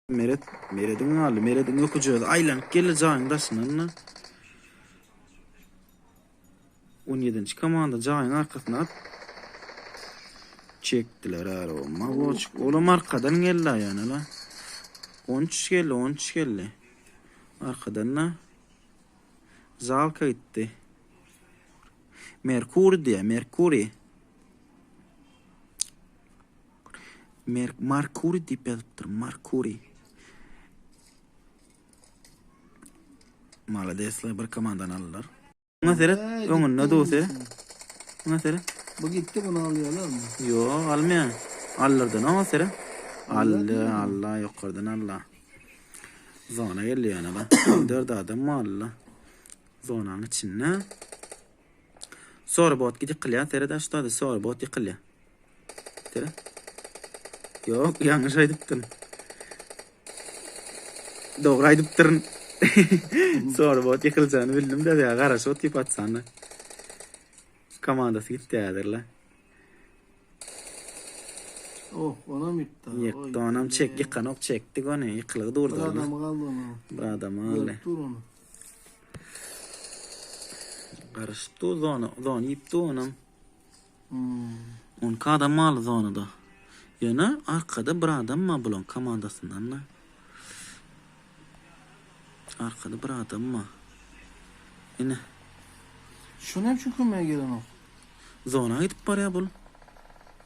Meret, Merediň galdy. Merediň öküjegi aýlanyp geldi jaýyň daşyndan-da. 17-nji komanda jaýyň arkasyna at çekdiler äri. Maloçik, olam arkadan geldi ýöne la. 13 geldi, 13 geldi. Arkadan-da Zalka gitdi. Merkuri diýýär, Merkuri. Mer Markuri diýip ýazypdyr. Markuri. Maladesler bir komandany aldylar. Muňa seret, öňünde duse. Muňa seret. Bu gitdi bunu alýarlarmy? Ýok, almaýar. Aldyrdan oňa seret. Aldy, alla, ýokardan alla. Zona geldi ýöne da. 4 adam galdy. Zonanyň içinde. Sorry bot ýykylýar, seret aşda, sorry bot ýykylýar. Seret. Ýok, ýalňyş aýdypdyryn. Dogry aýdypdyryn. Sorry bot ýykyljagyny bildim de, ýa garaşyp otyp atsana. Komandasy gitdi häzirle. Oh, onam ýykdy. Ýykdy, onam çek, ýykanok çekdik ony, ýykylygy durdy. Bir adamy galdy onuň. Bir adamy galdy. Görüp dur ony. Garyşyp dur zona, zona iýip dur onam. Hmm. 12 adam galdy zonada. Ýöne arkada bir adam bar bulaň komandasyndan da. Arkada bir adam bar. Ine. Şu näme üçin kömege gelenok? Zona gidip barýar bul.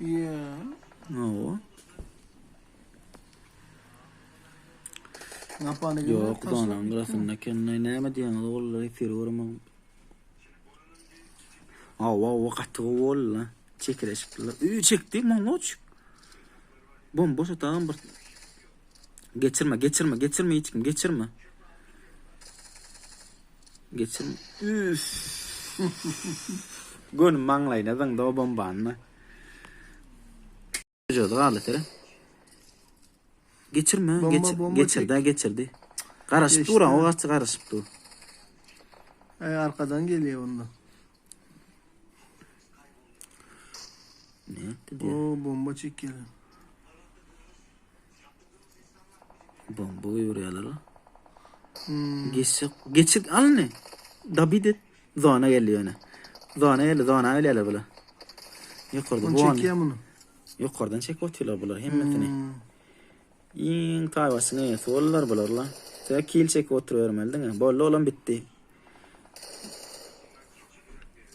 Ýa. Hawa. Napany Ýok, zonanyň gyrasynda eken. Näme diýýäňiz ogullar efiri göremok. Hawa, hawa, gaty gowy boldy la. Çekileşipdiler. Üý, çekdi, moloç. Bomba şu tagam bir Geçirme, geçirme, geçirme hiç kim, geçirme. Geçirme. Üf. Göni maňlaýyna zyňdy o bombany. Jözi galdy sere. Geçirme, Bomba, geçir, bomba geçirdi, geçirdi. Garaşyp Geçdi. dur, o gaçy garaşyp dur. Ay arkadan geliyor onda. Ne etdi diye. O bomba çekiyor. Bomba goýberýärler. Hmm. Geçjek, geçir, al ne? Dabid et. Zona geldi ýöne. Zona geldi, zona gelýärler bular. Ýokarda Onu bu an. çekiyor bunu. Ýokardan çekip otyrlar bular hemmesini. Hmm. Iň taýbaşyň eýesi boldular bular la. Sen kil çekip oturybermeli diňe. Boldy olam bitdi.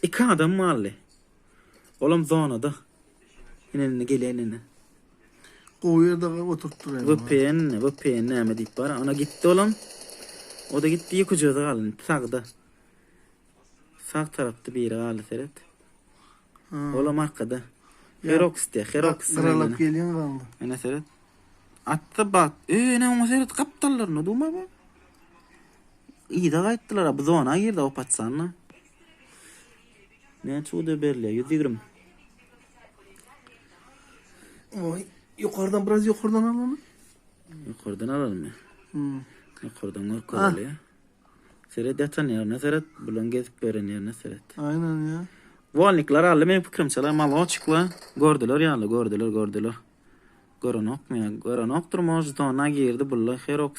Iki adam galdy. Olam zonada. Ine indi gelýär ine. Gowy ýerde oturtdyr ýa. VPN, VPN näme diýip bar. Ona gitdi olam. O da gitdi, ýeke özi galdy. Sagda. Sag tarapda biri galdy seret. Olam arkada. Herox diýe, Herox. Gyralap gelýän galdy. Ene seret. Atda bak. Eee, ene oňa seret gapdallaryna durma bu. Yza gaýtdylar, bu zona girdi o patsana. Näçe uda berilýär? 120. Oy, yukarıdan biraz yukarıdan al onu. Ýokardan alalmy? Hmm. Ýokardan görkezeli. Seret ýatan ýerine seret, bulan gezip beren ýerine seret. Aynen ya. Wolnikler aldy meniň pikirimçe la maloçikla gördüler ýaly gördüler gördüler. Görenokmy ýa görenokdyr может zona girdi bulla Herox.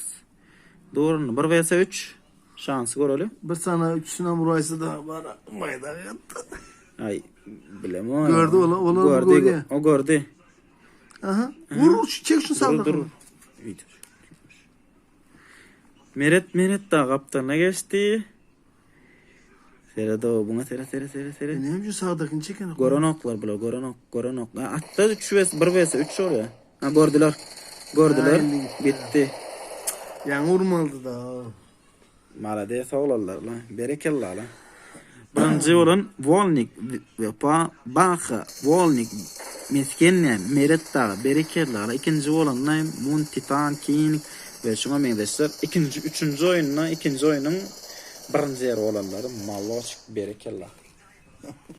Dur 1 vs 3 şansy göreli. Bir sana üçüne vuraysa da bana maydan yattı. Ay bilemok. Gördü ola- ola gördü. görýär. O gördü. Aha. Vur vur çek şunu Dur sağdan. dur. Meret Meret da gapdalyna geçdi. Seret o buna seret seret seret seret. Ne üçin sağdakini çeken? Görenoklar bular görenok görenok. Ha, atda 3 vs 1 vs 3 oluyor. Ha gördüler. Gördüler. Ha, indi gitti. Bitti. Yani vurmalıdı da. Malades oglanlar la. Berekella la. Birinji bolan Wolnik, Wepa, Baha, Wolnik, Meskenle, Meret dagy, berekella la. Ikinji bolan da Moon Titan, King we şuňa meňzeşler. Ikinji, üçünji oýunda ikinji oýnuň birinji ýeri bolanlary Maloçik, berekella.